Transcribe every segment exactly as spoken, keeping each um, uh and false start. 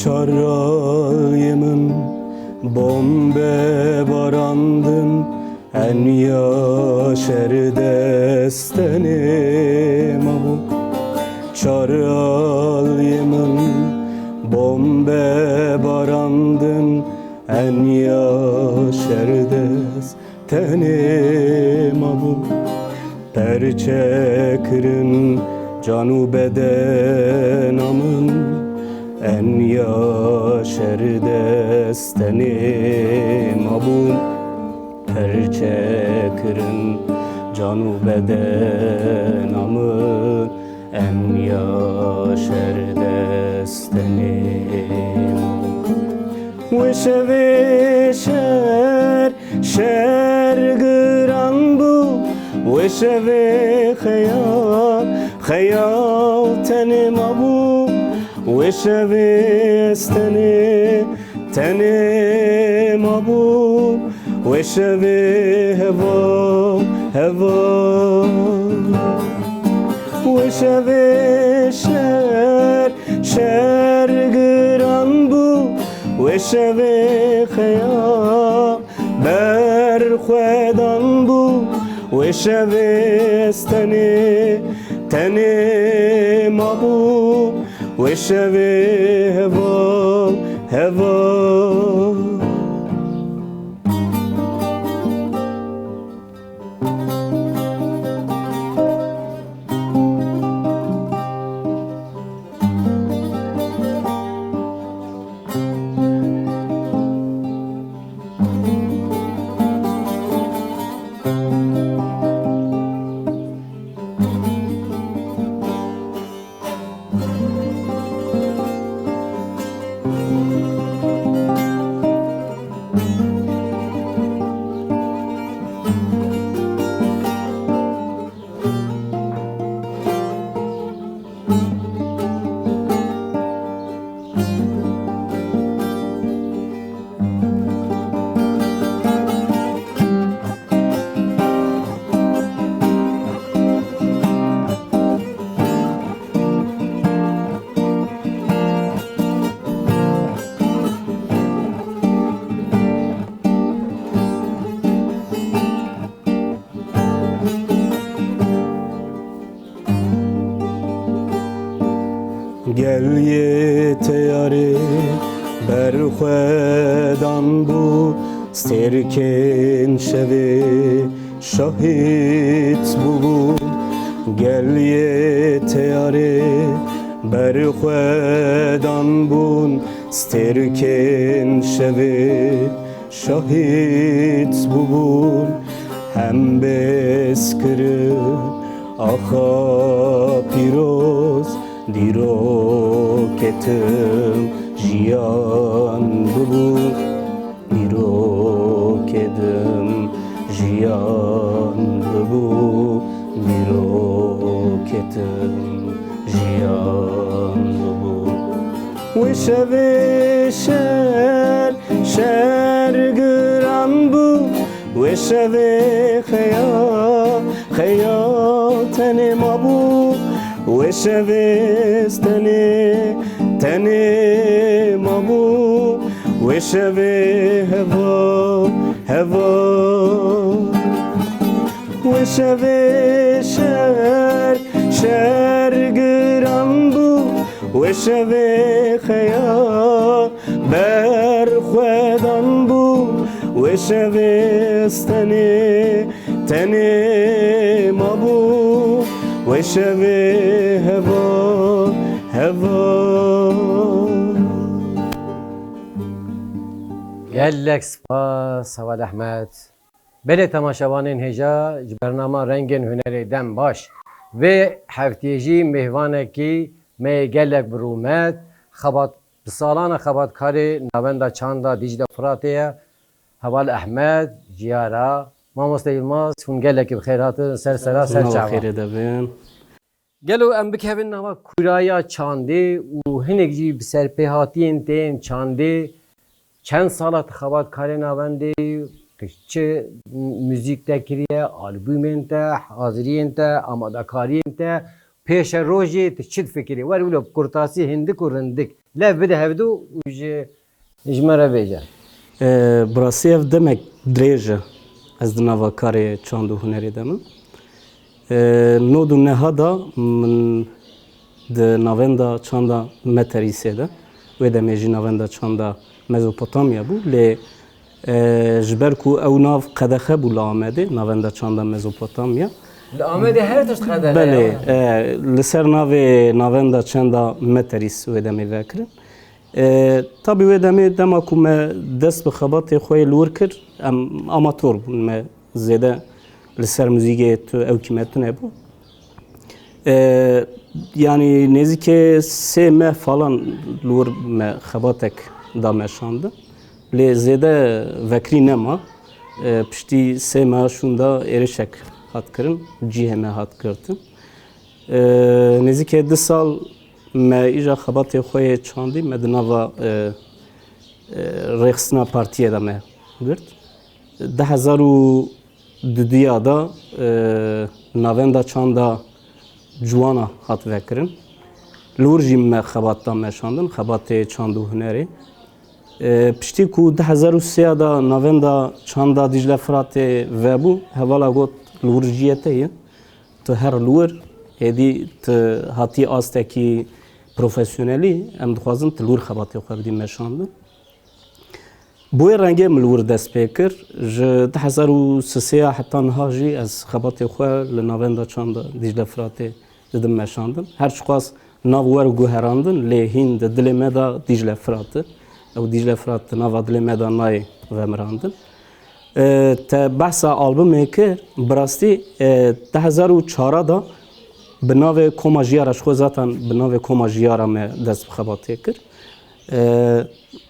Çar aliyê min bombe barandin, en ya şer dest tenê mabû. Çar aliyê min bombe barandin, en ya şer dest tenê mabû. Perçe kirin can û bedena min, en ya şer dest tenê mabû. Perçe kirin can û bedena min, en ya şer dest tenê mabû. Wê şevê şer, şer giran bû. Wê şevê xeyal, xeyal tenê mabû. Wê şevê ez tenê, tenê mabûm. Wê şevê heval, heval. Wê şevê şer, şer giran bû. Wê şevê xeyal berxwedan bû. Wê şevê ez tenê, tenê mabûm. Wê şevê heval, heval. Gel yê teyarê berxwedan bû, stêrkên şevê şahîd bûbûn. Gel yê teyarê berxwedan bûn, stêrkên şevê şahîd bûbûn, hem bêz kirin axa pîroz, dîrokê tim jiyan bûbû. Dîrokê tim jiyan bûbû, dîrokê tim jiyan bûbû. Wê şevê şer, şer giran bû. Wê şevê xeyal, xeyal tenê mabû. Wê şevê ez tenê, tenê mabû. Wê şevê heval, heval. Wê şevê şer, Şevê xeya berxwedan bû, wê şevê stenê tenê mabû, wê şevê heva, heva. Gelek spas, Heval Ehmed. Belê temaşevanên hêja ji bernama Rengên Hunerê dem baş. Vê heftiyê jî mêvanekî me yê gelek bi rûmet, xebat, bi salana xebatkarê Navenda Çanda Dîcle Firatê ye. Heval Ehmed, Jiyara, Mamoste Yilmaz, hûn gelekî bi xêr hatin, ser sera, ser çava. Xêrê de bin. Gelo em bikevin nava kûraya çandê û hinek jî bi serpêhatiyên te yên çandê, çend sala tu xebatkarê navendê, tu çi muzîk te kiriye, albûmên te, haziriyên te, amadekariyên te, pêşerojê tu çi difikirî? Wer wilo bi kurtasî hindik û rindik lev bide hevdu û ji, ji me re bêje. E, bi rastî ev demek dirêj e. Ez di nava karê çand û hunerê de me. E, nod û neha da min di navenda çanda Meterîsê de, wê demê jî navenda çanda Mezopotamya bû, lê, e, ji ber ku ew nav qedexe bû li Amedê, navenda çanda Mezopotamya. Li Amedê her tişt qedexe ye. Belê, e, li ser navê navenda çanda Meterîs wê demê vekirin. E, tabî wê demê dema ku me dest bi xebatê xwe yê li wir kir, em amator bûn, me zêde li ser muzîkê tu ew kî me tune bû. E, yanî nêzîkê sê meh falan li wir me xebatek da meşandin. Lê zêde vekirî nema. E, piştî sê meha şûnda êrişek hat kirin, cihê me hat girtin. E, nêzîkê du sal me îja xebatê xwe yê çandî me di nava, e, e, rêxistina partiyê de me girt. Du hezar û duduya de, e, navenda çanda ciwana hat vekirin. Li wir jî me xebat da meşandin, xebatê çand û hunerê. E, piştî ku du hezar û sê de navenda çanda Dîcle Firatê vebû, hevala got, li wir jiyê te ye. Tu her li wir, êdî tu hatî astekî profesyonelî, em dixwazin tu li wir xebatê xwe bidî meşandin. Bi wê rengê min li wir dest pê kir. Ji du hezar û sê heta niha jî ez xebatê xwe li navenda çanda Dîcle Firatê didim meşandin. Her çiqas nav wer guherandin, lê hîn di dilê me de Dîcle Firat e. Ew Dîcle Firat di nava dilê me de nayê vemirandin. E, te behsa albumê kir, bi rastî, e, du hezar û çar de bi navê Koma Jiyara, ji xwe zaten bi navê Koma Jiyara me dest bi xebatê kir. E,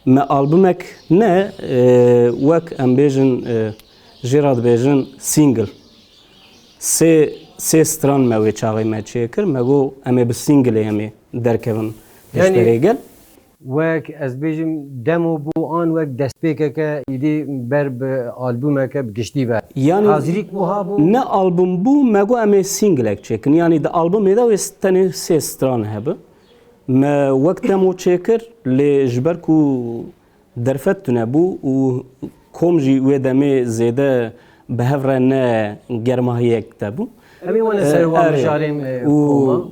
me albumek ne, e, wek em bêjin, e, jê re dibêjin single. Sê, sê stran me wê çaxê me çêkir. Me got, em ê bi singlê em ê derkevin pêşberê gel. Wek ez bêjim demo bû an wek destpêkeke îdî ber bi albumeke bi giştî ve. Yanî hazirîk wiha bû? Ne album bû, me got em ê singlek çêkin. Yanî di albumê de wê tenê sê stran hebe. Me wek demo çêkir, lê ji ber ku derfet tune bû û kom jî wê demê zêde bi hev re ne germahiyek de bû. Em ê wane ser wan mijarên, e, û koma.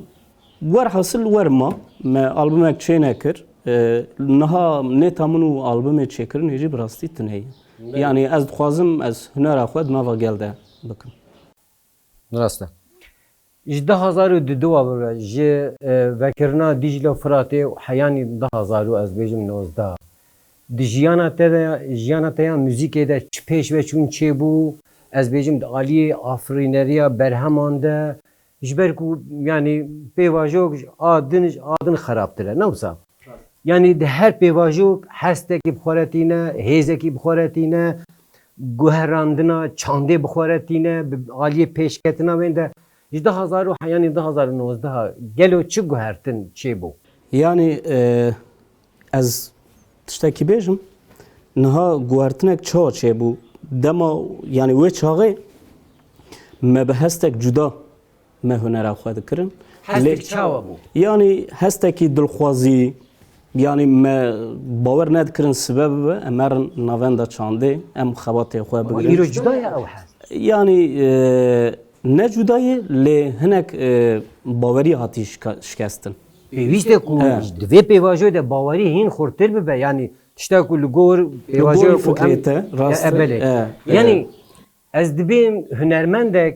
Werhasil wer ma, me albumek çê nekir. E, niha nêta min û albumê çêkirinê jî bi rastî tune ye. Belê. Yanî ez dixwazim ez hunera xwe di nava gel de bikim. Rast e. Ji du hazar û duduwa bibe, ji, e, vekirina Dîcle û Firatê û heyanî du hazar û ez bêjim nozdeh. Di jiyana te de, jiyana te ya muzîkê de çi pêşveçûn çêbû, ez bêjim di aliyê afirîneriya berheman de, ji ber ku, yanî, pêvajo a din ji a din xerabtir e, ne wisa? Yanî di her pêvajo hestekî bi xwe re tîne, hêzekî bi xwe re tîne, guherandina çandê bi xwe re tîne, bi aliyê pêşketina wên de. Ji du hazar û, yanî du hazar û nozdeh gelo çi guhertin çêbû? Yanî, e, ez tiştekî bêjim, niha guhertinek çawa çêbû? Dema, yanî wê çaxê me bi hestek cuda me hunera xwe dikirin. Hestek çawa bû? Yanî hestekî dilxwazî, yanî me bawer nedikirin sibe bibe, em herin navenda çandê, em xebatê xwe bigirin. Îro cuda ye ew hes? Yanî, e, ne cuda ye, lê hinek, e, bawerî hatî şika-, şikestin. Pêwîst e ku He. di vê pêvajoyê de bawerî hîn xurtir bibe. Yanî tişta ku li gor Li pêvajoya gorî ku em fikrê te, rast e. E, belê. E, e. Yanî ez dibêm hunermendek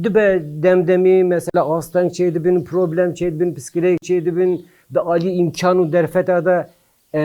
dibe demdemî, mesela asteng çêdibin, problem çêdibin, piskileyek çêdibin, di alî îmkan û derfeta de, e,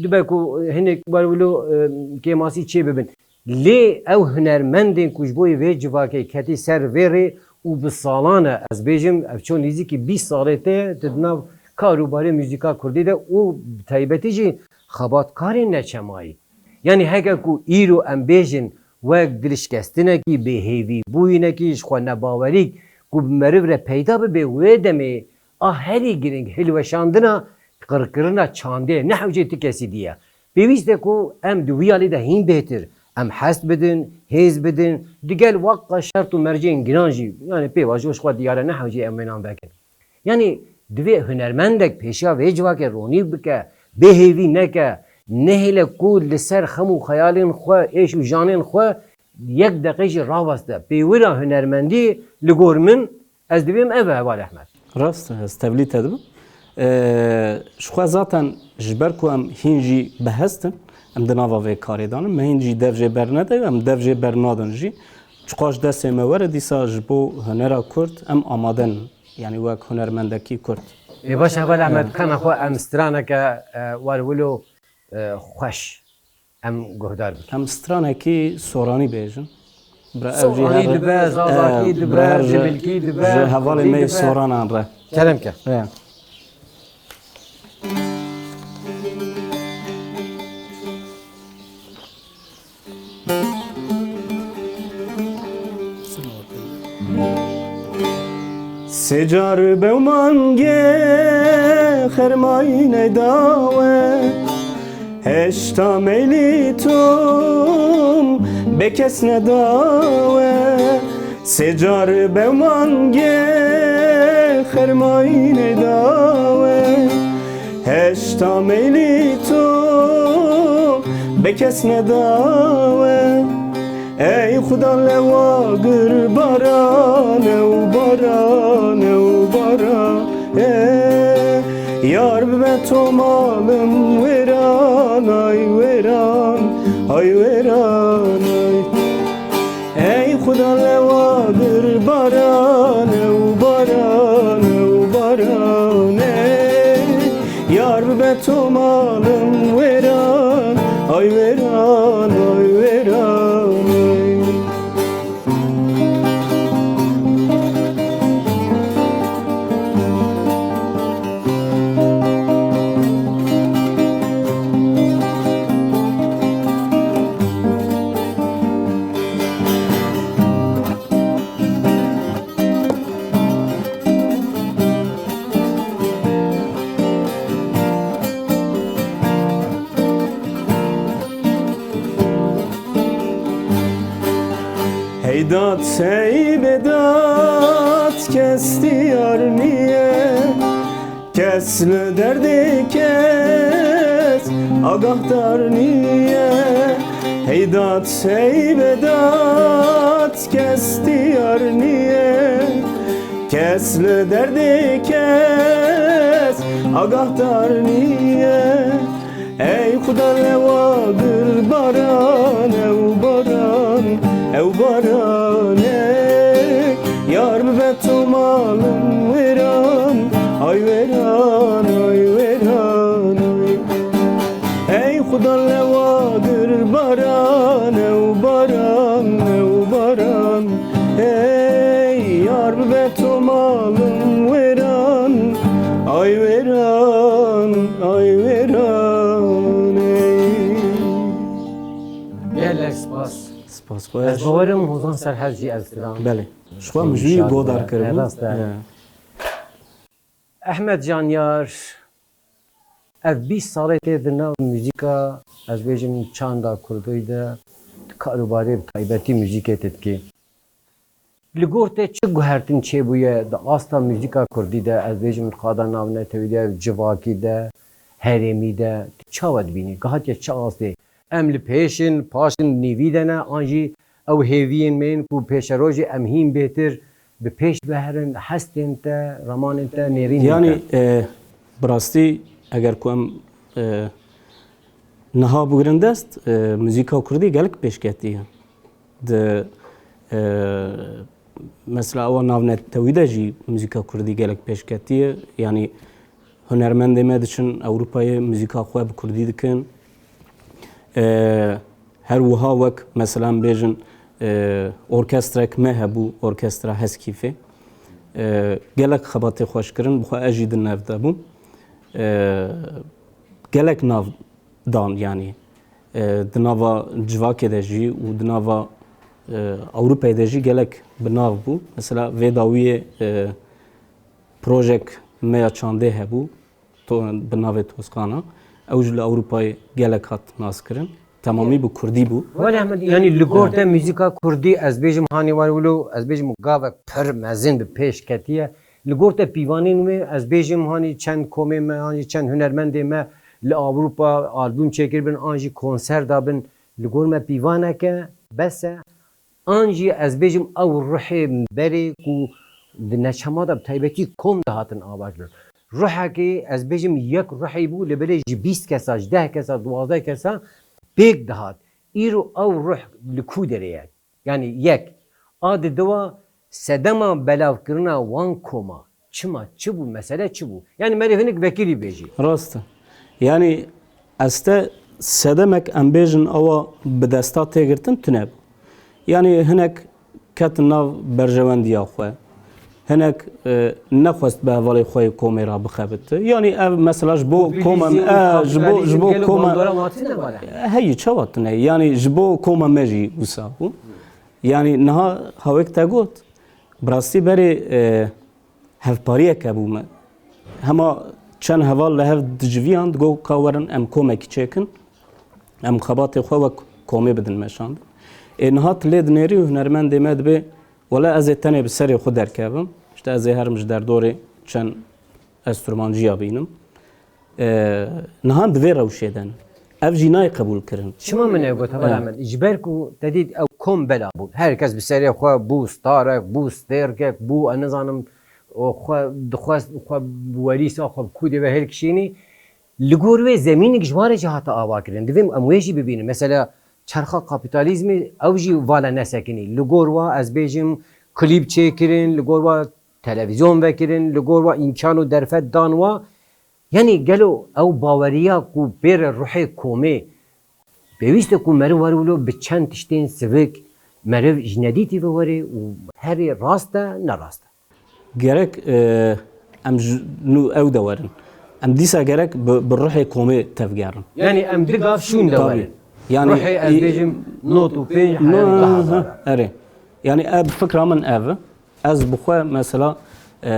dibe ku hinek wer wilo, e, kêmasî çêbibin. Lê ew hunermendên ku ji bo vê civakê ketî ser vê rê û bi salan e, ez bêjim, ev ço nêzîkî bîst salê tê di nav kar û barê muzîka kurdî de û bi taybetî jî xebatkarên neçemayî. Yanî heke ku îro em bêjin wek dilşikestinekî, bêhêvîbûyînekî, ji xwe nebawerîk ku bi meriv re peyda bibe, wê demê a herî girîng hilweşandina qirkirina çandê ne hewcê ti kesî dî ye. Pêwîst e ku em di wî alî de hîn bêhtir, em hest bidin, hêz bidin, digel waqqa şert û mercên giran jî, yanî pêvajo ji xwe diyar e, ne hewcê em wênan vekin. Yanî divê hunermendek pêşiya vê civakê ronî bike, bêhêvî neke, nehêle ku li ser xem û xeyalên xwe, êş û janên xwe yek deqe jî raweste. Pêwira hunermendî li gor min, ez dibêm ev e, Heval Ehmed. Rast e, ez tevlî te dibim. Ee, ji xwe zaten ji ber ku em hîn jî bi hest in, em di nava vê karê de ne, me hîn jî dev jê bernede, em dev jê bernadin jî. Çiqas destê me were, dîsa ji bo hunera kurd em amade ne. Yanî wek hunermendekî kurd. Ê baş, Heval Ehmed, Evet. kana xwe em straneke, e, wer wilo, e, xweş em guhdar bikin. Em stranekî soranî bêjin. Bira ev jî Soranî her, dibe, Zazakî e, dibe, bira her ji, Dimilkî dibe, ji hevalê Kurdî me yê dibe. Soranan re. Kerem ke. E. Sê car bew mangê xermayî nedawe, heşta meylî tom bê kes nedawe. Sê car bew mangê xermayî nedawe, heşta meylî to bê kes nedawe. Ey Xuda lewa gir barane û barane û barane. Yar bibe to malim wêran, ay wêran, ay wêran, ay. Ey Xuda lewa gir barane û barane û barane. Yar bibe to malim wêran, ay wêran, ay wêran, ay. Hey dat, hey bê dat, kes diyar niye. Kes li derdê kes agahdar niye. Hey dat, hey bê dat, kes diyar niye. Kes li derdê kes agahdar niye. Ey Xuda lewa gir baran, ew baran, ew barane. Yar bibe to malim wêran, ay wêran, ay wêran, ay. Ey Xuda lewa gir baran, ew baran, ew baran. Ey yar bibe to malim wêran, ay wêran, ay wêran, ey. Gelek spas. Spas xweş. Ez bawerim Hozan Serhed jî ev stran. Belê. Ji xwe min jî godar kiribû. Rast e. Ya. Ehmed Canyar, ev bîst salê tê di nav muzîka, ez bêjim, çanda kurdî de, di kar û barê bi taybetî muzîkê te dikî. Li gor te çi guhertin çêbûye di asta muzîka kurdî de, ez bêjim, di qada navnetewî de, civakî de, herêmî de, tu çawa dibînî? Gihatiye çi astê? Em li pêş in, paş in, nîvî de ne, an jî ew hêviyên me yên ku pêşerojê em hîn bêhtir bi pêş ve herin, hestên te, ramanên te, nêrînên te? Yanî, e, bi rastî eger ku em, e, niha bigrin dest, e, muzîka kurdî gelek pêşketiye. Di, e, mesela ewa navnetewî de jî muzîka kurdî gelek pêşketiye. Yanî hunermendê me diçin Ewropayê muzîka xwe bi kurdî dikin. E, her wiha wek mesela em bêjin, e, orkestrek me hebû, orkestra Heskîfê. E, gelek xebatê xweş kirin, bi xwe ez jî di nav de bûm. E, gelek nav dan, yanî, e, di nava civakê de jî û di nava, e, Ewropayê de jî gelek bi nav bû. Mesela vê dawiyê, e, projek me ya çandê hebû, to-, bi navê Tosqana. Ew jî li Ewropayê gelek hat naskirin. Temamî bi kurdî bû. Wele Ehmed, yanî li gor te muzîka kurdî, ez bêjim hanî war wilo, ez bêjim gavek pir mezin bi pêş ketiye. Li gor te pîvanên wê, ez bêjim hanî çend komê me, hanî çend hunermendê me li Ewropa albûm çêkiribin, an jî konser dabin. Li gor me pîvaneke bes e. An jî ez bêjim ew ruhê berê ku di neçema de bi taybetî kom dihatin avakirin. Ruhekê ez bêjim yek ruhê bû, li belê ji bîst kesa, ji deh kesa, duwazdeh kesa pêk dihat. Îro ew ruh li ku derê ye? Yanî yek. A di diwa sedema belavkirina wan koma. Çima? Çi bû? Mesele çi bû? Yanî merê hinek vekirî bêjî. Rast e. Yanî ez te sedemek em bêjin ewa bi desta tê girtin tune bû. Yanî hinek ketin nav berjewendiya xwe. Hinek, e, nexwest bi hevalê xwe yê komê re bixebite. Yanî ev mesela ji bo koma me, e, ji bo, ji bo koma, heyî çawa tune. Yanî ji bo koma me jî wisa bû. Yanî niha hawek te got, bi rastî berê, e, hevpariyek hebû me. Hema çend heval li hev diciviyan, digot ka werin em komekî çêkin, em xebatê xwe wek komê bidin meşandin. Ê niha tu lê dinêrî û hunermendê me dibê, wele ez ê tenê bi serê xwe derkevim, işte ez ê herim ji derdorê çend enstrûmanciya bînim. E, niha di vê rewşê de ne. Ev jî nayê qebûlkirin. Çima min ew got, Heval Ehmed? Ji ber ku te dît ew kom bela bûn. Her kes bi serê xwe bû starek, bû stêrkek, bû, ez nizanim, û xwe dixwest xwe bi werîsa xwe bi kûdê ve hilkişînî. Li gor wê zemînek ji wan re jî hate avakirin. Divê em wê jî bibînin. Mesela çerxa kapîtalîzmê ew jî vala nesekinî. Li gor wa ez bêjim klîp çêkirin, li gor wa televîzyon vekirin, li gor wa îmkan û derfet dan wa. Yanî gelo ew baweriya ku pê re ruhê komê pêwîst e ku meriv were wilo bi çend tiştên sivik meriv ji nedîtî ve were û herê rast e, ne rast e? Gerek, e, em ji nû ew de werin. Em dîsa gerek bi, bi ruhê komê tevgerin. Yanî em du gav şûn de werin. Yanî, ruhê, ez bêjim, not û pênc, no, heyal, ha, erê. Yanî ev fikra min ev e. Ez bi xwe mesela, e,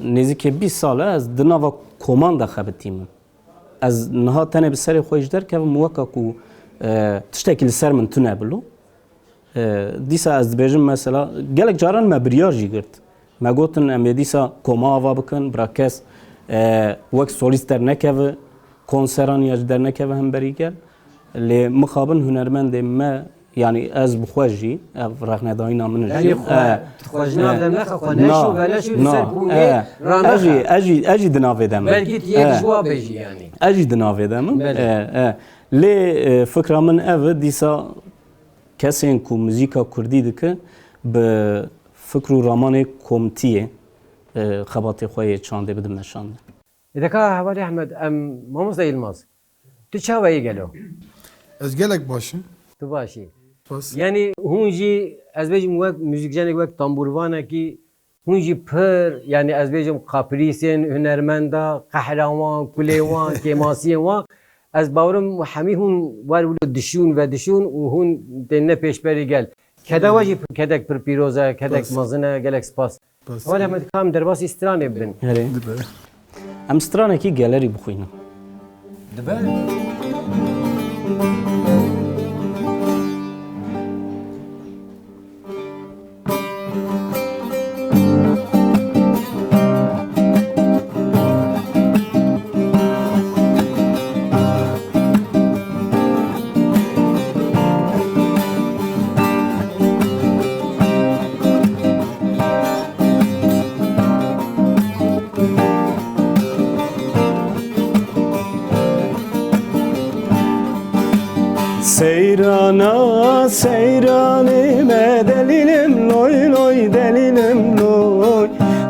nêzîkê bîst sal e ez di nava koman de xebitî min. Ez niha tenê bi serê xwe ji derkevim weka ku, e, tiştekî li ser min tune bilo. E, dîsa ez dibêjim mesela gelek caran me biryar jî girt. Me gotin em ê dîsa koma ava bikin, bira kes, e, wek solîst dernekeve, konseran ya jî dernekeve hemberî gel. Lê mixabin hunermendê me, yanî ez bi xwe jî, ev rexnedayîna min jî. Yanî xwe, e, tu xwe ji nav de nexe, xwe neşo, veneşo li ser komê ranexe. Ez jî, ez jî, ez jî di navê de me. Belkî tu yek ji wa bêjî yanî. Ez jî di navê de me. Belê. E, e. Lê, e, fikra min ev e, dîsa kesên ku muzîka kurdî dike, bi fikr û ramanê komtiyê, e, xebatê xwe yê çandê bidin meşandin. Ê de ka Hevalê Ehmed, em, mamoste Yilmaz, tu çawa yî gelo? Ez gelek baş im. Tu baş î. Spas. Yanî hûn jî, ez bêjim, wek muzîkjenek, wek tambûrvanekî, hûn jî pir, yanî ez bêjim, kaprîsên hunermenda, qehra wan, kulê wan, kêmasiyên wan, ez bawerim hemî hûn wer wilo dişûn, vedişûn û hûn tên ne pêşberî gel. Keda we jî kedek pir pîroz e, kedek mezin e, gelek spas. Bas. Wele em dikar em derbasî stranê bibin. Erê. Dibe. Em stranekî gelerî bixwînin. Dibe.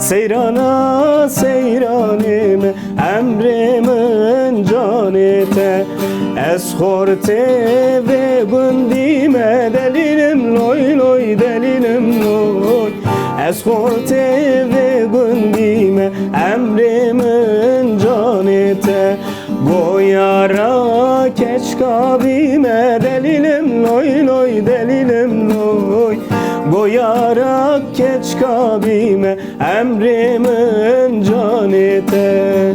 Seyrana seyranê me, emrê min canê te. Ez xortê vê gundî me, delîlim loy loy, delîlim loy. Ez xortê vê gundî me, emrê min canê te. Goyara keçka bî me, delîlim loy loy, delîlim loy. Goyara keçka bî me, emrê min canê te.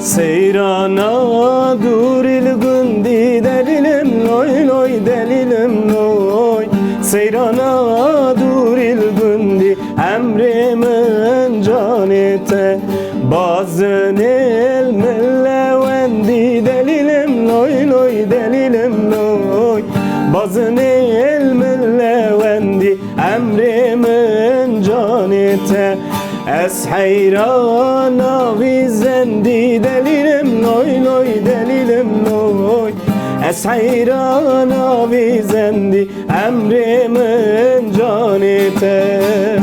Seyrana dûrî li gundî, delîlim loy loy, delîlim loy. Seyrana dûrî li gundî, emrê min canê te. Bazinê li min lewendî, delîlim loy loy, delîlim loy. Bazinê li min lewendî, emrê min canê te. Ez heyrana vî zendî, delîlim loy loy, delîlim loy. Ez heyrana vî zendî, emrê min canê te.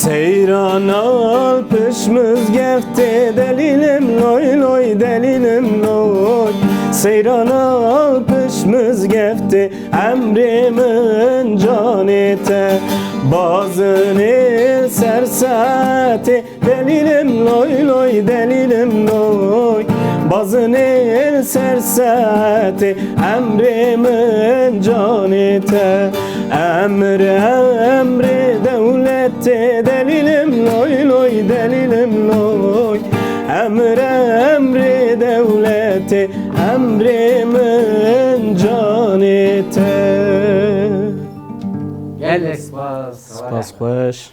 Seyran al pişt mizgeftê, delîlim loy loy, delîlim loy. Seyran al pişt mizgeftê, emrê min canê te. Bazinê ser saetê, delîlim loy loy, delîlim loy. Bazinê ser saetê, emrê min canê te. Emr emrê dewletê, delîlim loy loy, delîlim loy. Emr emrê dewletê, emrê min canê te. Gelek spas. Spas xweş.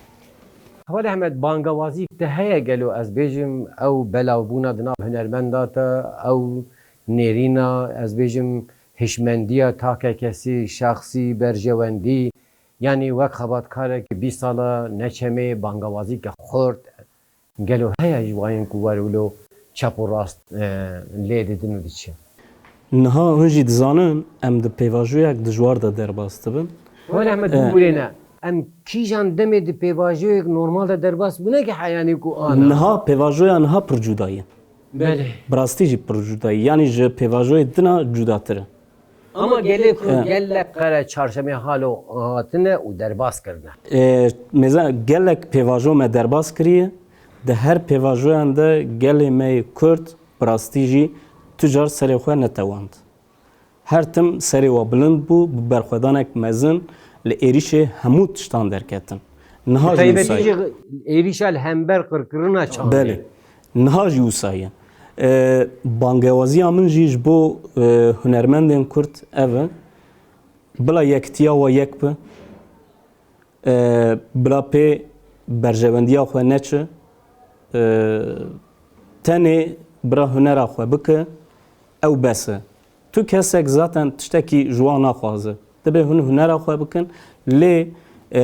Heval Ehmed, bangawazî te heye gelo, ez bêjim, ew belavbûna di nav hunermenda te, ew nêrîna, ez bêjim, hişmendiya takekesî, şexsî, berjewendî, yanî wek xebatkarek bîst sala neçemê bangawazîke xurt, gelo heye ji wayên ku wer wilo çep û rast, e, lê didin û diçin? Niha hûn jî dizanin, em di pêvajoyek dijwar de derbas dibin. Wele me E, dûrêne. Em kîjan demê di pêvajoyek normal de derbas bûne ki heyanî ku ana? Niha pêvajoya niha pir cuda ye. Belê. Bi rastî jî pir cuda ye. Yanî ji pêvajoyê dina cudatir e. Ama gelê ku E. gelek qere çarşemê halo hatine û derbas kirine. E, mêze gelek pêvajo me derbas kiriye. Di her pêvajoyan de gelê me yê Kurd bi rastî jî tu car serê xwe netewand. Her tim serê wa bilind bû, bi berxwedanek mezin li êrîşê hemû tiştan derketin. Niha jî Taybetî wisa ye. jî êrîşa li hember qirkirina çandê. Belê. Niha jî wisa ye. E, bangewaziya min jî ji bo, e, hunermendên Kurd ev e. Bila yekitiya wa yek bi. E, bila pê berjewendiya xwe neçi, e, tenê bira hunera xwe bike, ew bes e. Tu kesek zaten tiştekî ji wan naxwaze. Dibe hûn hunera xwe bikin, lê, e,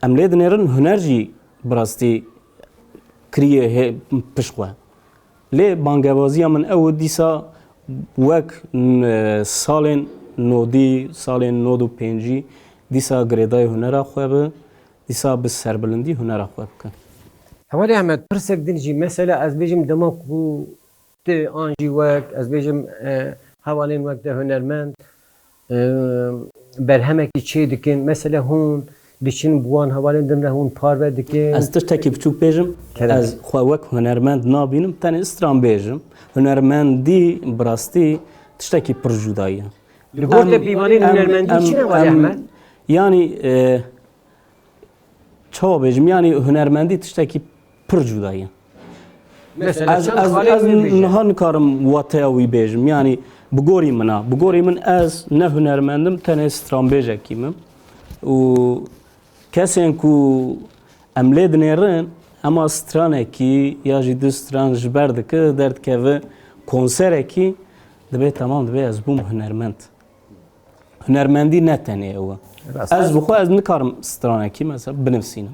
em lê dinêrin huner jî bi rastî kiriye hê pişt xwe. Lê bangewaziya min ew e, dîsa wek, m, salên nodî, salên nod û pêncî, dîsa girêdayî hunera xwe bi, dîsa bi serbilindî hunera xwe bike. Hevalê Ehmed, pirsek din jî, mesela ez bêjim dema ku tu an jî wek, ez bêjim, e, hevalên wek te hunermend, e, berhemekî çê dikin. Mesele hûn diçin bi wan hevalên din re hûn parve dikin. Ez tiştekî biçûk bêjim. Kerem. Ez xwe wek hunermend nabînim, tenê stran bêjim. Hunermendî bi rastî tiştekî pir cuda ye. Li gor te Em, pîvanên em, hunermendî em, çi ne, Hevalê em, Ehmed? Yanî, e, çawa bêjim, yanî hunermendî tiştekî pir cuda ye. Mesela Ez, çend ez, xalê ez wî bêje? Niha nikarim wateya wî bêjim. Yanî bi gorî min a. Bi gorî min ez ne hunermend im, tenê stranbêjekî me. Û kesên ku em lê dinêrin, ema stranekî ya jî du stran ji ber dike, derdikeve konserekî, dibê temam, dibê ez bûm hunermend. Hunermendî ne tenê ew e. Rast. Ez bi xwe ez nikarim stranekî mesela binivîsînim.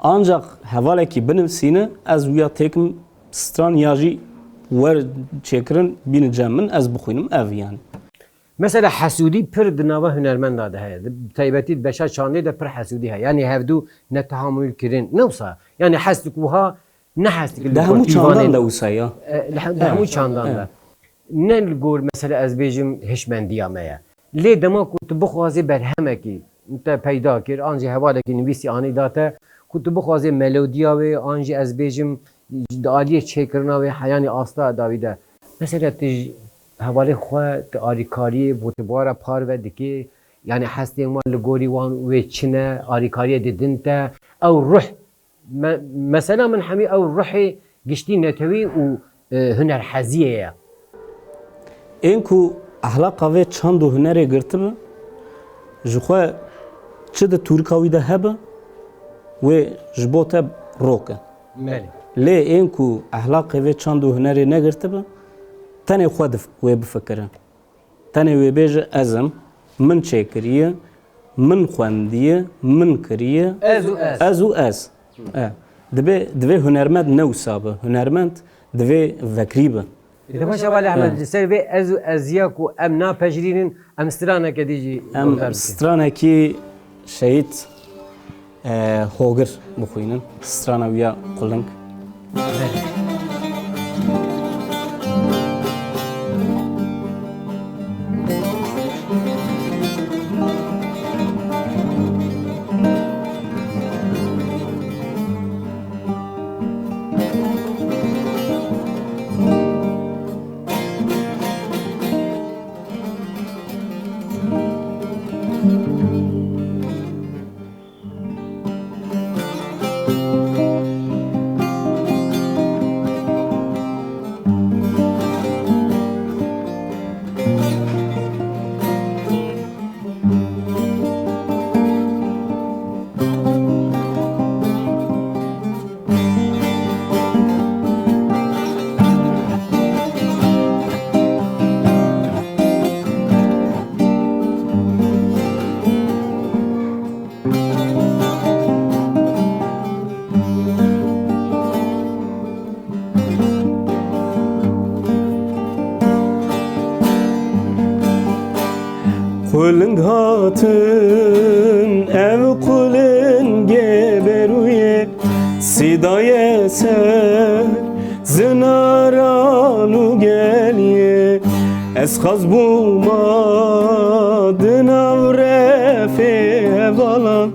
Ancaq hevalekî binivîsîne, ez wiya têkim stran ya jî wer çêkirin bîne cem min, ez bixwînim ev yanî. Mesela hesûdî pir di nava hunermenda de heye. Di taybetî di beşa çandê de pir hesûdî heye. Yanî hevdû netehamûl kirin. Ne wisa? Yanî hestik wiha ne hestik li Di hemû çandan de wisa ya. E, li he-, di hemû çandan de. Ne li gor mesela ez bêjim hişmendiya me ye. Lê dema ku tu bixwazê berhemekî te peyda kir, an jî hevalekî nivîsî anî da te, ku tu bixwazê melodiya wê, an jî ez bêjim di aliyê çêkirina wê heyanî asta dawî de. Mesela tu ji hevalê xwe tu alîkariyê bo tu bi we re parve dikê, yanî hestên wan li gorî wan wê çi ne, alîkariyê didin te, ew ruh Me-, mesela min hemî ew ruhê giştî netewî û, e, hunerheziyê ye. Ên ku ehlaqa vê çand û hunerê girtibe, ji xwe çi di tûrika wî de hebe, wê ji bo te rok e. Belê. Lê ên ku ehlaqê vê çand û hunerê negirtibe, tenê xwe dif-, wê bifikire. Tenê wê bêje ez im, min çêkiriye, min xwendiye, min kiriye. Ez û ez. Ez û ez. E, divê, divê hunermend ne wisa be. Hunermend divê vekrî be. Dema Şevval Ehmed, li ser vê ez û eziya ku em napejirînin, em straneke dî jî Em guhdar bikin. Stranekî şehîd e, Hogir bixwînin. Strana wî ya Quling. Quling hatin, ev qulingê berûyê, sîdaye ser zinaran û geliyê. Ez xaz bûma di nav refê hevalan,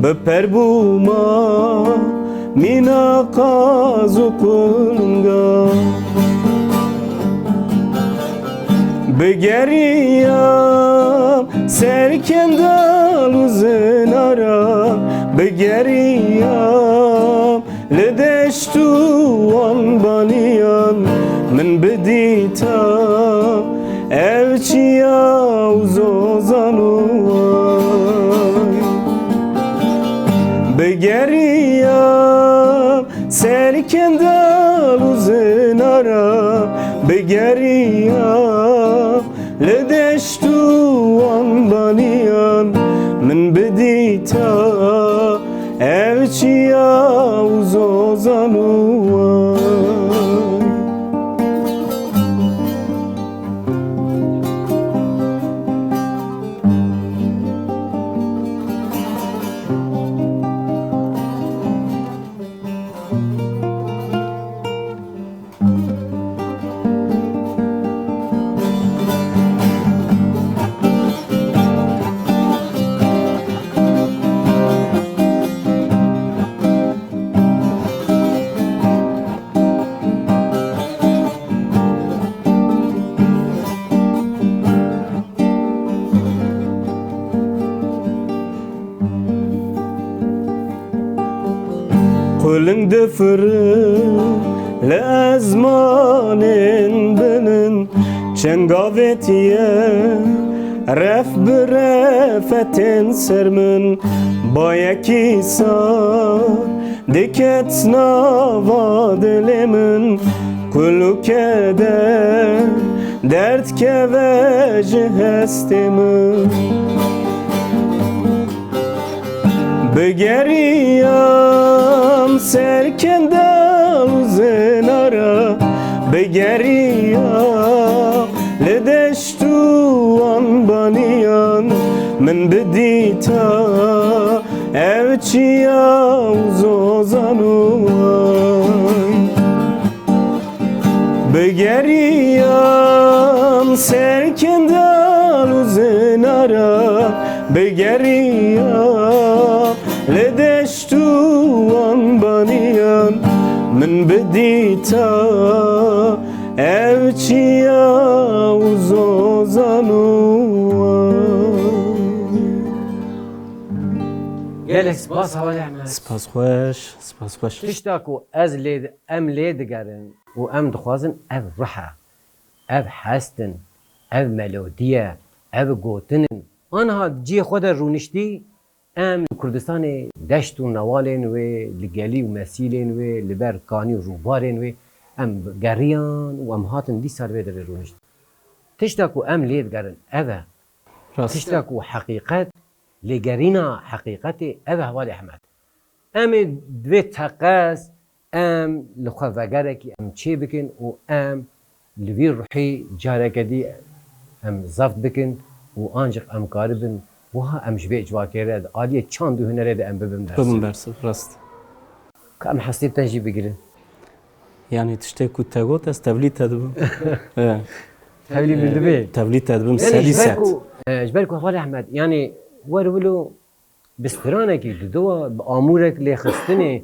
bi per bûma mîna qaz û qulinga. Bigeriyam ser kendal û zinara, bigeriyam li deşt û wan baliyan, min bidîta ev çiya û zozan û way. Bigeriyam ser kendal û zinara, bigeriyam li deşt û wan baliyan, min bidîta ev çiya û zozan û way. Ling difirin li ezmanên bilin, çengavêtiye ref bi refetên ser min. Bayekî sar diket nava dilê min, kul û keder derdkeve ji hestê min. Bigeriyam ser kendal û zinara, bigeriyam li deşt û anbaniyan, min bidîta ev çiya û zozan û wan. Bigeriyam ser kendal û zinara, bigeriyam li deşt û anbaniyan, min bidîta ev çiya û zozan û wan. Gelek spas, Hevalê Ehmed. Spas xweş, spas xweş. Tişta ku ez lê, em lê digerin û em dixwazin ev ruh e, ev hest in, ev melodî ye, ev gotin in. Anha cihê xwe de rûniştî, em li Kurdistanê deşt û newalên wê, li gelî û mesîlên wê, li ber kanî û rûbarên wê em geriyan û em hatin dîsa li vê devê rûniştin. Tişta ku em lê digerin ev e. Rast. Tişta ku heqîqet, lêgerîna heqîqetê ev e, Hevalê Ehmed. Em ê divê teqez em li xwe vegerekî em çê bikin û em li vî ruhî careke dî em zeft bikin û ancîq em karibin wiha em ji vê civakê re di aliyê çand û hunerê de em bibin bersiv. Bibin bersiv, rast. Ka em hestê te jî bigirin. Yanî tiştê ku te got, ez tevlî te dibim. E. Tevlî min dibê. Tevlî te dibim, Yanî sedî ji ber sed. Ku, e, ji ber ku Hevalê Ehmed, yanî wer wilo bi stranekî didowa, bi amûrek lêxistinê,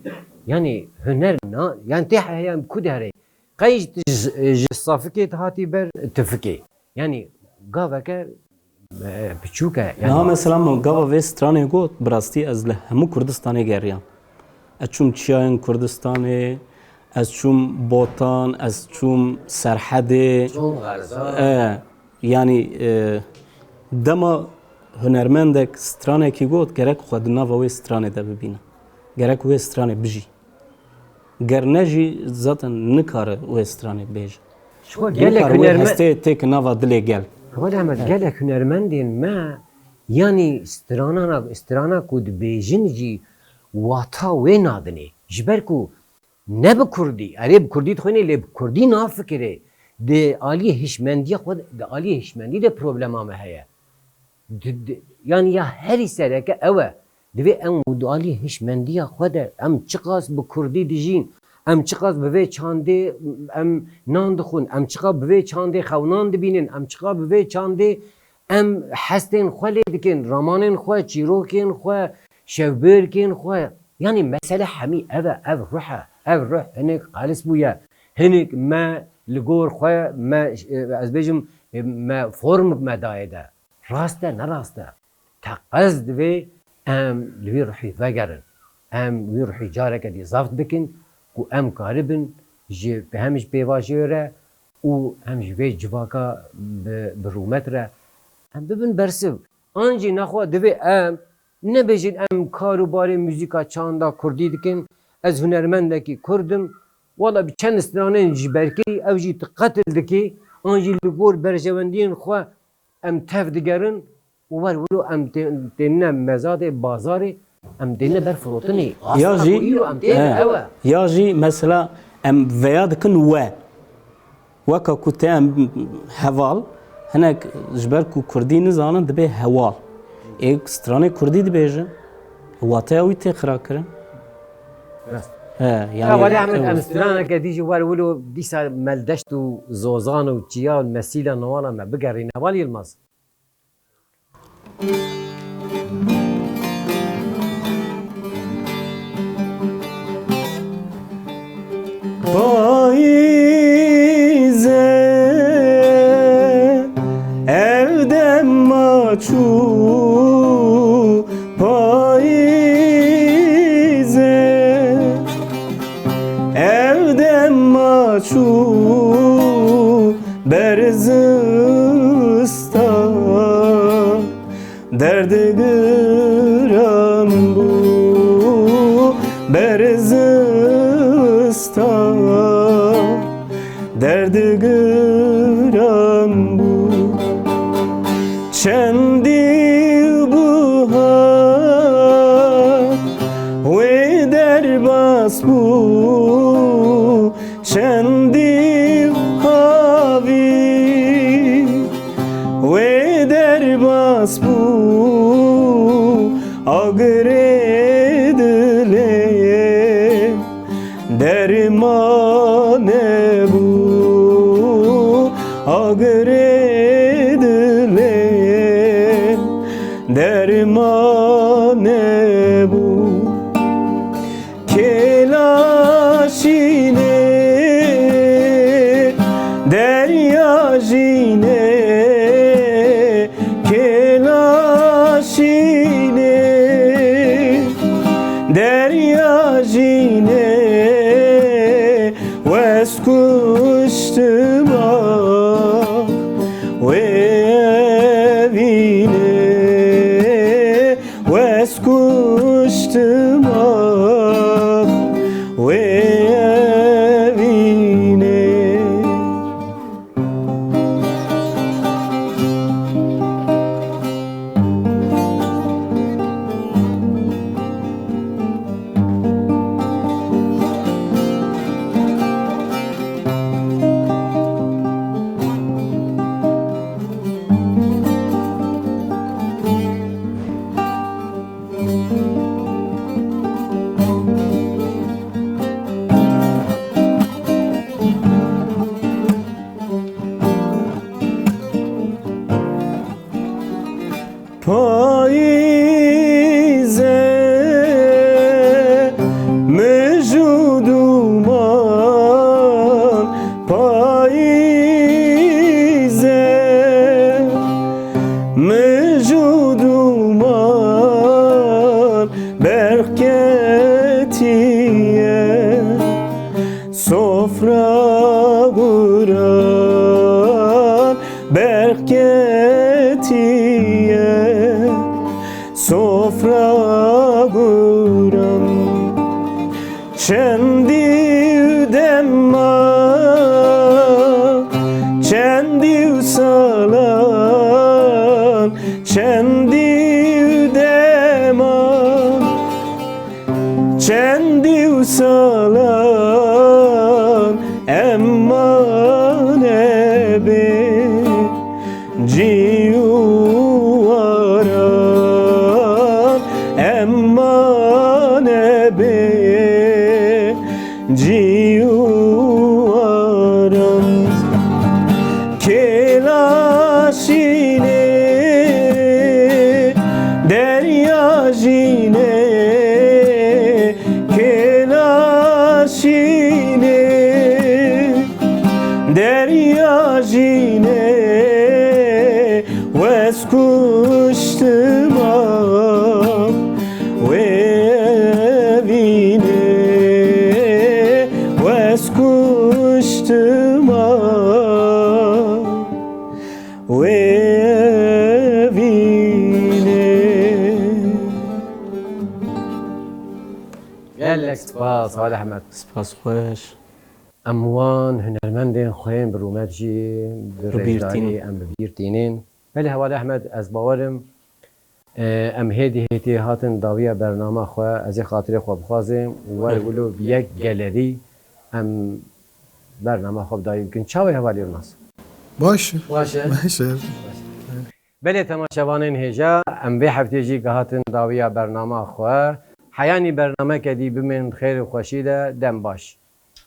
yanî huner na, yanî tê heya em ku diherê. Qey ji, ji, ji safikê dihatî ber tifikê. Yanî gaveke, e, piçûk e. Yanî Niha mesela min gava vê stranê got, bi rastî ez li hemû Kurdistanê geriyam. Ez çûm çiyayên Kurdistanê, ez çûm Botan, ez çûm Serhedê. Çûm Xerza. E, yanî, e, dema hunermendek stranekî got, gerek xwe di nava wê stranê de bibîne. Gerek wê stranê bijî. Ger ne jî zaten nikare wê stranê bêje. Ji xwe gelek Nikare wê hunerme-, hestê têke nava dilê gel. Hevalê Ehmed, Evet. Gelek hunermendên me, yanî stranana, strana ku dibêjin jî wata wê nadinê. Ji ber ku ne bi kurdî, erê bi kurdî dixwînê, lê bi kurdî nafikirê. Di aliyê hişmendiya xwe, di aliyê hişmendî de problema me heye. Di, di, yanî ya herî sereke ew e. Divê em di aliyê hişmendiya xwe de em çiqas bi kurdî dijîn, em çiqas bi vê çandê em nan dixwin, em çiqas bi vê çandê xewnan dibînin, em çiqas bi vê çandê em hestên xwe lê dikin, ramanên xwe, çîrokên xwe, şevbêrkên xwe. Yanî mesele hemî ev e, ev ruh e. Ev ruh hinek qalis bûye. Hinek me li gor xwe, me, ez bêjim, me form me daye de. Rast e, ne rast e. Teqez divê em li wî ruhî vegerin. Em wî ruhî careke dî zeft bikin ku em karibin ji, hem ji pêvajoyê re û hem ji vê civaka bi, bi rûmet re em bibin bersiv. An jî nexwe divê em nebêjin em kar û barê muzîka çanda kurdî dikin, ez hunermendekî kurd im, wela bi çend stranên ji ber kirî ew jî tu qetil dikî, an jî li gor berjewendiyên xwe em tev digerin û wer wilo em tê-, tênine mezadê, bazarê, em tênine ber firotinê. Ya Aslında jî, ku îro em têne he, ew e. Ya jî mesela em veya dikin we. Weka ku te em heval, hinek ji ber ku kurdî nizanin dibê hewal. Ê stranê kurdî dibêjin, wateya wî tê xira kirin. Rast. He, yanî Ya Walî Ehmed, ew em straneke dî jî wer wilo dîsa meldeşt û zozan û çiya û mesîla newala me bigerîne. Heval Yilmaz. Payîze ev dema çû, payîze. Dema çû ber zivistan, derdê giran bû ber zivistan, derdê giran bû. Çendî bihar wê derbas bû, çendî havî wê derbas bû, agirê dilê derman nebû, agirê dilê derman nebû. Kêla şînê, derya jînê, kêla şînê, derya jînê, wes kuştima wê evînê, wes kuştima wê evînê. Payîze, mij û dûman, payîze, mij û dûman berq ketiye. Sofra guran berq ketiye, sofra guran. Çendî û dema, çendî û salan, çendî û dema. Çendî û salan em mane bê cî û waran, em mane bê cî û waran. Kêla şînê, derya jînê, kêla şînê, derya jînê, wes kuştima wê evînê, wes kuştima wê evînê. Gelek spas, Heval Ehmed. Spas xweş. Em wan hunermendên xwe yên bi rûmet jî bi Bi bîr rêjdarî tînin. Em bi bîr tînin. Belê Heval Ehmed, ez bawer im, e, em hêdî hêdî hatin dawiya bernama xwe, ez ê xatirê xwe bixwazim û were Belê. wilo bi yek gelerî em bernama xwe bi dawî bikin. Çawa ye Heval Yilmaz? Baş. Baş e? Baş e. Belê temaşevanên hêja, em vê heftê jî gihatin dawiya bernama xwe. Heyanî bernameke dî bimên xêr û xweşî de, dem baş.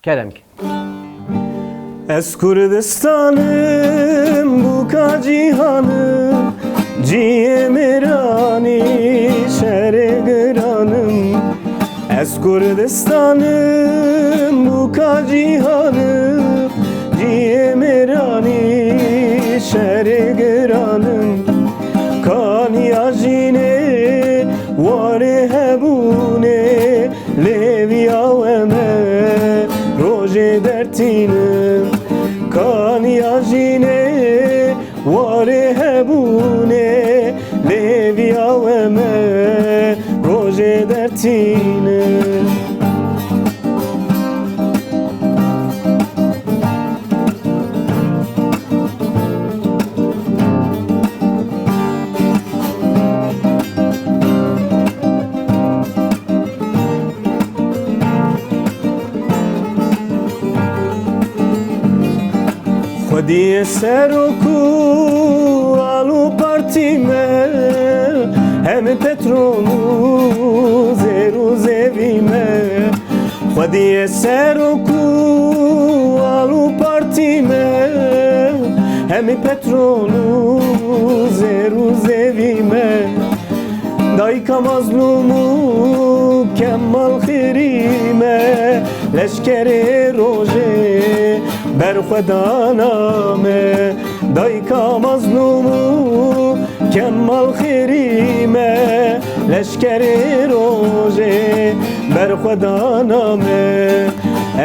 Kerem ke. Ez Kurdistanim, bûka cîhanim, ciyê mêranî, şerê giranim. Ez Kurdistanim, bûka cîhanim, ciyê mêranî, şerê giranim. Kaniya jînê, warê hebûnê, lêviya we me, rojê dertînim. Kaniya jînê warê hebûnê, lê hêviya we me rojê dertînim. Xwediyê serok û al û partî me, hem petrol û zêr û zêvî me. Xwediyê serok û al û partî me, hem petrol û zêr û zêvî me. Dayika Mazlûm û Kemal Xêrî me, leşkerê rojê berxwedana me. Dayika Mazlûm û Kemal Xêrî me, leşkerê rojê berxwedana me.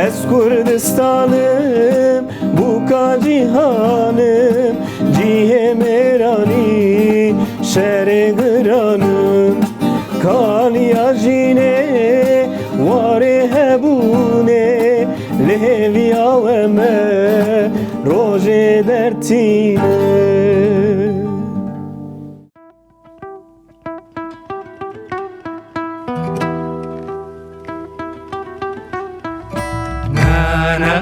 Ez Kurdistanim, bûka cîhanim, cîhê mêranî, şerê giranim. Kaniya jînê warê hebûnê, lê hêviya we me rojê dertîne. Na, na,